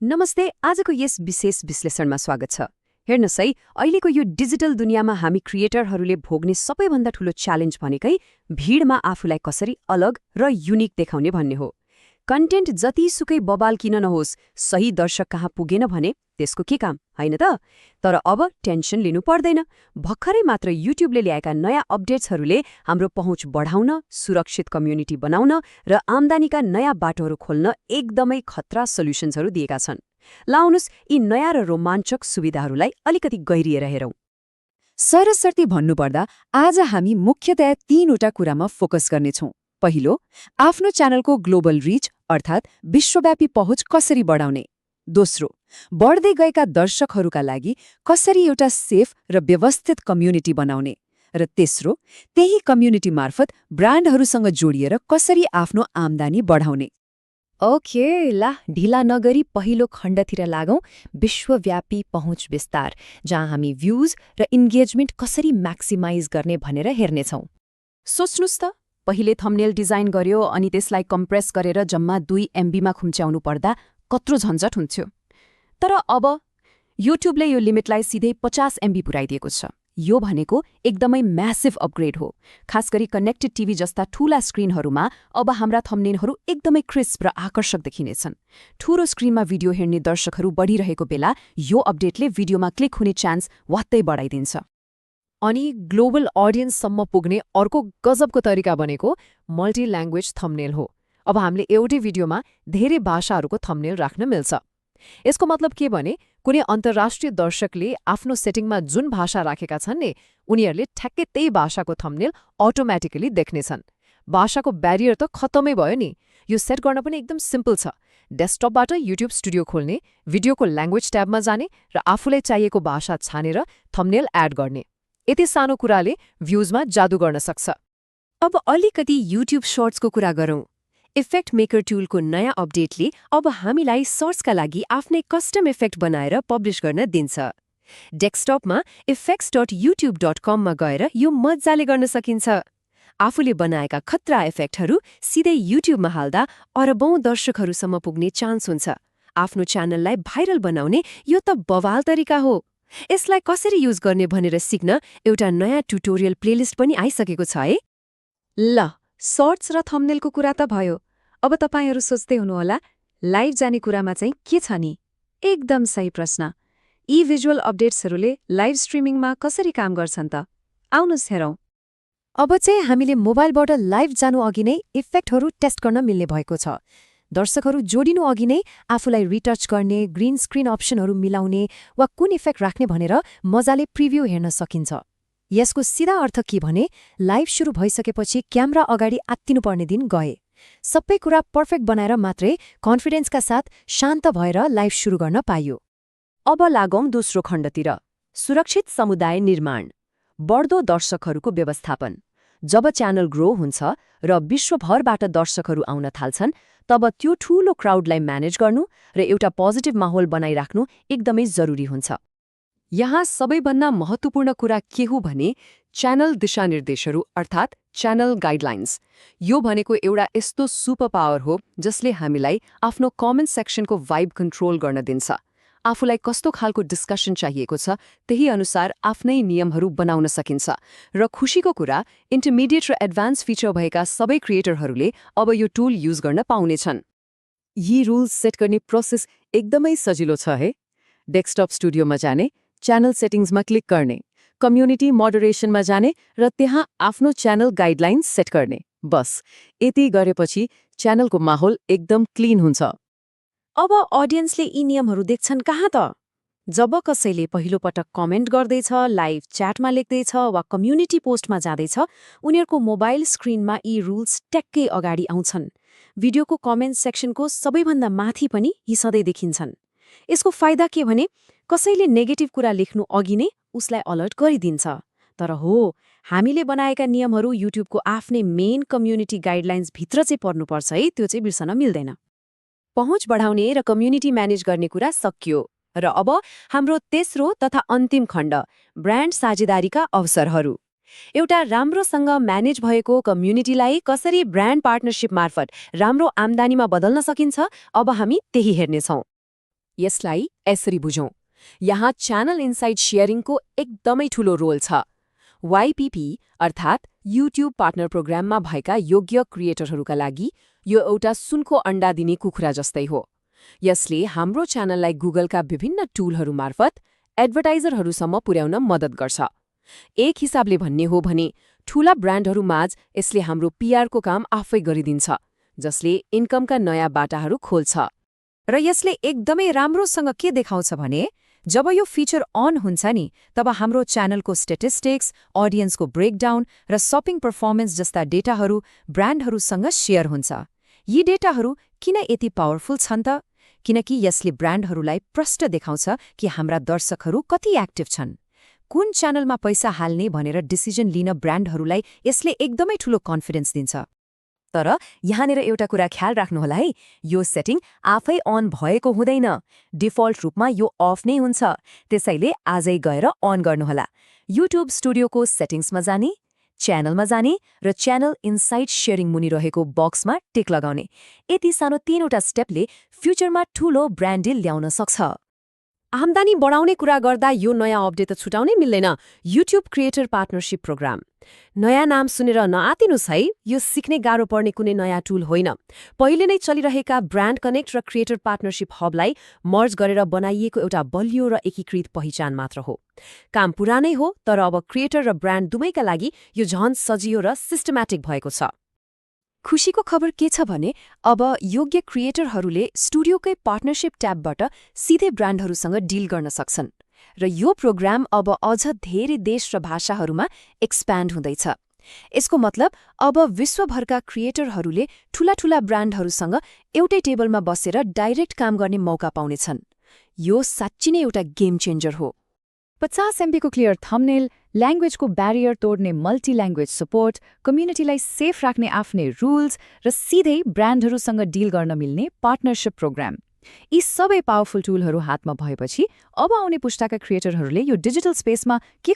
नमस्ते। आजको यस विशेष विश्लेषणमा स्वागत छ। हेर्नुहोस् है, अहिलेको यो डिजिटल दुनियाँमा हामी क्रिएटरहरूले भोग्ने सबैभन्दा ठूलो च्यालेन्ज भनेकै भिडमा आफूलाई कसरी अलग र युनिक देखाउने भन्ने हो। कन्टेन्ट जतिसुकै बबाल किन नहोस्, सही दर्शक कहाँ पुगेन भने त्यसको के काम, होइन त? तर अब टेन्सन लिनु पर्दैन। भर्खरै मात्र युट्युबले ल्याएका नयाँ अपडेट्सहरूले हाम्रो पहुँच बढाउन, सुरक्षित कम्युनिटी बनाउन र आम्दानीका नयाँ बाटोहरू खोल्न एकदमै खतरा सल्युसन्सहरू दिएका छन्। लाउनुस् यी नयाँ र रोमाञ्चक सुविधाहरूलाई अलिकति गहिरिएर हेरौँ। सरसर्ती भन्नुपर्दा आज हामी मुख्यतया 3वटा कुरामा फोकस गर्नेछौँ। पहिलो, आफ्नो च्यानलको ग्लोबल रिच अर्थात् विश्वव्यापी पहुँच कसरी बढाउने। दोस्रो, बढ्दै गएका दर्शकहरूका लागि कसरी एउटा सेफ र व्यवस्थित कम्युनिटी बनाउने। र तेस्रो, त्यही कम्युनिटी मार्फत ब्रान्डहरूसँग जोडिएर कसरी आफ्नो आम्दानी बढाउने। ओके, ला ढिला नगरी पहिलो खण्डतिर लागौँ, विश्वव्यापी पहुँच विस्तार, जहाँ हामी भ्युज र इन्गेजमेन्ट कसरी म्याक्सिमाइज गर्ने भनेर हेर्नेछौँ। सोच्नुस् त, पहिले थम्बनेल डिजाइन गर्यो अनि त्यसलाई कम्प्रेस गरेर जम्मा 2 MB मा खुम्च्याउनु पर्दा कत्रो झन्झट हुन्थ्यो। तर अब युट्युबले यो लिमिटलाई सिधै 50 MB पुर्याइदिएको छ। यो भनेको एकदमै म्यासिभ अपग्रेड हो। खास गरी कनेक्टेड टिभी जस्ता ठूला स्क्रिनहरूमा अब हाम्रा थम्बनेलहरू एकदमै क्रिस्प र आकर्षक देखिनेछन्। ठूलो स्क्रिनमा भिडियो हेर्ने दर्शकहरू बढिरहेको बेला यो अपडेटले भिडियोमा क्लिक हुने चान्स वात्तै बढाइदिन्छ। अनि ग्लोबल अडियन्ससम्म पुग्ने अर्को गजबको तरिका भनेको मल्टी ल्याङ्ग्वेज थम्बनेल हो। अब हामीले एउटै भिडियोमा धेरै भाषाहरूको थम्बनेल राख्न मिल्छ। यसको मतलब के भने कुनै अन्तर्राष्ट्रिय दर्शकले आफ्नो सेटिङमा जुन भाषा राखेका छन् नि, उनीहरूले ठ्याक्कै त्यही भाषाको थम्बनेल अटोमेटिकली देख्नेछन्। भाषाको ब्यारियर त खतमै भयो नि। यो सेट गर्न पनि एकदम सिम्पल छ। डेस्कटपबाट युट्युब स्टुडियो खोल्ने, भिडियोको ल्याङ्ग्वेज ट्याबमा जाने र आफूलाई चाहिएको भाषा छानेर थम्बनेल एड गर्ने। यति सानो कुराले भ्युजमा जादु गर्न सक्छ। अब अलिकति युट्युब सर्ट्सको कुरा गरौँ। इफेक्ट मेकर टुलको नयाँ अपडेटले अब हामीलाई सर्चका लागि आफ्नै कस्टम इफेक्ट बनाएर पब्लिस गर्न दिन्छ। डेस्कटपमा effects.youtube.com मा गएर यो मजाले गर्न सकिन्छ। आफूले बनाएका खतरा इफेक्टहरू सिधै युट्युबमा हाल्दा अरबौं दर्शकहरूसम्म पुग्ने चान्स हुन्छ। आफ्नो च्यानललाई भाइरल बनाउने यो त बवाल तरिका हो। यसलाई कसरी युज गर्ने भनेर सिक्न एउटा नयाँ ट्युटोरियल प्लेलिस्ट पनि आइसकेको छ है। ल, सर्ट्स र थम्बनेलको कुरा त भयो। अब तपाईहरू सोच्दै हुनुहोला, लाइभ जाने कुरामा चाहिँ के छ नि? एकदम सही प्रश्न। यी भिजुअल अपडेट्सहरूले लाइभ स्ट्रिमिङमा कसरी काम गर्छन् त? आउनुहोस् हेरौँ। अब चाहिँ हामीले मोबाइलबाट लाइभ जानु अघि नै इफेक्टहरू टेस्ट गर्न मिल्ने भएको छ। दर्शकहरू जोडिनु अघि नै आफूलाई रिटच गर्ने, ग्रिन स्क्रिन अप्सनहरू मिलाउने वा कुन इफेक्ट राख्ने भनेर मजाले प्रिभ्यू हेर्न सकिन्छ। यसको सिधा अर्थ के भने लाइभ सुरु भइसकेपछि क्यामेरा अगाडि आत्तिनुपर्ने दिन गए। सबै कुरा पर्फेक्ट बनाएर मात्रै कन्फिडेन्सका साथ शान्त भएर लाइभ सुरु गर्न पाइयो। अब लागौँ दोस्रो खण्डतिर, सुरक्षित समुदाय निर्माण, बढ्दो दर्शकहरूको व्यवस्थापन। जब च्यानल ग्रो हुन्छ र विश्वभरबाट दर्शकहरू आउन थाल्छन्, तब त्यो ठूलो क्राउडलाई म्यानेज गर्नु र एउटा पोजिटिभ माहौल बनाइराख्नु एकदमै जरुरी हुन्छ। यहाँ सबैभन्दा महत्त्वपूर्ण कुरा के हो भने च्यानल दिशानिर्देशहरू अर्थात् च्यानल गाइडलाइन्स। यो भनेको एउटा यस्तो सुपर पावर हो जसले हामीलाई आफ्नो कमेन्ट सेक्सनको भाइब कन्ट्रोल गर्न दिन्छ। आफूलाई कस्तो खालको डिस्कसन चाहिएको छ त्यही अनुसार आफ्नै नियमहरू बनाउन सकिन्छ। र खुशीको कुरा, इन्टरमिडिएट र एडभान्स फिचर भएका सबै क्रिएटरहरूले अब यो टुल युज गर्न पाउनेछन्। यी रुल्स सेट गर्ने प्रोसेस एकदमै सजिलो छ है। डेस्कटप स्टुडियोमा जाने, च्यानल सेटिङ्समा क्लिक गर्ने, कम्युनिटी मोडरेसनमा जाने र त्यहाँ आफ्नो च्यानल गाइडलाइन्स सेट गर्ने। बस यति गरेपछि च्यानलको माहौल एकदम क्लिन हुन्छ। अब अडियन्सले यी नियमहरू देख्छन् कहाँ त? जब कसैले पहिलो पटक कमेन्ट गर्दैछ, लाइभ च्याटमा लेख्दैछ वा कम्युनिटी पोस्टमा जाँदैछ, उनीहरूको मोबाइल स्क्रिनमा यी रुल्स ट्याक्कै अगाडि आउँछन्। भिडियोको कमेन्ट सेक्सनको सबैभन्दा माथि पनि यी सधैँ देखिन्छन्। यसको फाइदा के भने कसैले नेगेटिभ कुरा लेख्नु अघि नै उसलाई अलर्ट गरिदिन्छ। तर हो, हामीले बनाएका नियमहरू युट्युबको आफ्नै मेन कम्युनिटी गाइडलाइन्स भित्र चाहिँ पर्नुपर्छ है, त्यो चाहिँ बिर्सन मिल्दैन। पहुँच बढाउने र कम्युनिटी म्यानेज गर्ने कुरा सकियो र अब हाम्रो तेस्रो तथा अन्तिम खण्ड, ब्रान्ड साझेदारीका अवसरहरू। एउटा राम्रोसँग म्यानेज भएको कम्युनिटीलाई कसरी ब्रान्ड पार्टनरशिप मार्फत राम्रो आम्दानीमा बदल्न सकिन्छ, अब हामी त्यही हेर्नेछौँ। यसलाई यसरी बुझौं। यहाँ च्यानल इनसाइड शेयरिङको एकदमै ठूलो रोल छ। YPP अर्थात् युट्युब पार्टनर प्रोग्राममा भएका योग्य क्रिएटरहरूका लागि यो एउटा सुनको अण्डा दिने कुखुरा जस्तै हो। यसले हाम्रो च्यानललाई गुगलका विभिन्न टुलहरू मार्फत एडभर्टाइजरहरूसम्म पुर्याउन मद्दत गर्छ। एक हिसाबले भन्ने हो भने ठूला ब्रान्डहरूमाझ यसले हाम्रो पिआरको काम आफै गरिदिन्छ, जसले इन्कमका नयाँ बाटाहरू खोल्छ। र यसले एकदमै राम्रोसँग के देखाउँछ भने जब यो फिचर अन हुन्छ नि तब हाम्रो च्यानलको स्ट्याटिस्टिक्स, अडियन्सको ब्रेकडाउन र शपिङ पर्फर्मेन्स जस्ता डेटाहरू ब्रान्डहरूसँग शेयर हुन्छ। यी डेटाहरू किन यति पावरफुल छन् त? किनकि यसले ब्रान्डहरूलाई प्रष्ट देखाउँछ कि हाम्रा दर्शकहरू कति एक्टिभ छन्। कुन च्यानलमा पैसा हाल्ने भनेर डिसिजन लिन ब्रान्डहरूलाई यसले एकदमै ठूलो कन्फिडेन्स दिन्छ। तर यहाँनिर एउटा कुरा ख्याल राख्नुहोला है, यो सेटिङ आफै अन भएको हुँदैन। डिफल्ट रूपमा यो अफ नै हुन्छ। त्यसैले आजै गएर अन गर्नुहोला। युट्युब स्टुडियोको सेटिङ्समा जाने, च्यानलमा जाने र च्यानल इनसाइड शेयरिङ मुनि रहेको बक्समा टिक लगाउने। यति सानो 3वटा स्टेपले फ्युचरमा ठूलो ब्रान्ड डिल ल्याउन सक्छ। आम्दानी बढाउने कुरा गर्दा यो नयाँ अपडेट त छुटाउनै मिल्दैन। YouTube creator partnership program. नयाँ नाम सुनेर नआतिनुस् है, यो सिक्ने गाह्रो पर्ने कुनै नयाँ टुल होइन। पहिले नै चलिरहेका ब्रान्ड कनेक्ट र क्रिएटर पार्टनरशिप हबलाई मर्ज गरेर बनाइएको एउटा बलियो र एकीकृत पहिचान मात्र हो। काम पुरानै हो, तर अब क्रिएटर र ब्रान्ड दुवैका लागि यो झन सजिलो र सिस्टमेटिक भएको छ। खुशीको खबर के छ भने अब योग्य क्रिएटरहरूले स्टुडियोकै पार्टनरशिप ट्याबबाट सिधै ब्रान्डहरूसँग डिल गर्न सक्छन् र यो प्रोग्राम अब अझ धेरै देश र भाषाहरूमा एक्सप्यान्ड हुँदैछ। यसको मतलब अब विश्वभरका क्रिएटरहरूले ठूला ब्रान्डहरूसँग एउटै टेबलमा बसेर डाइरेक्ट काम गर्ने मौका पाउनेछन्। यो साँच्चै नै एउटा गेम चेन्जर हो। 50 MB को क्लियर थम्बनेल, ल्याङ्ग्वेजको ब्यारियर तोड्ने मल्टी ल्याङ्ग्वेज सपोर्ट, कम्युनिटीलाई सेफ राख्ने आफ्नै रुल्स र सिधै ब्रान्डहरूसँग डिल गर्न मिल्ने पार्टनरशिप प्रोग्राम। यी सबै पावरफुल टुलहरू हातमा भएपछि अब आउने पुस्ताका क्रिएटरहरूले यो डिजिटल स्पेसमा के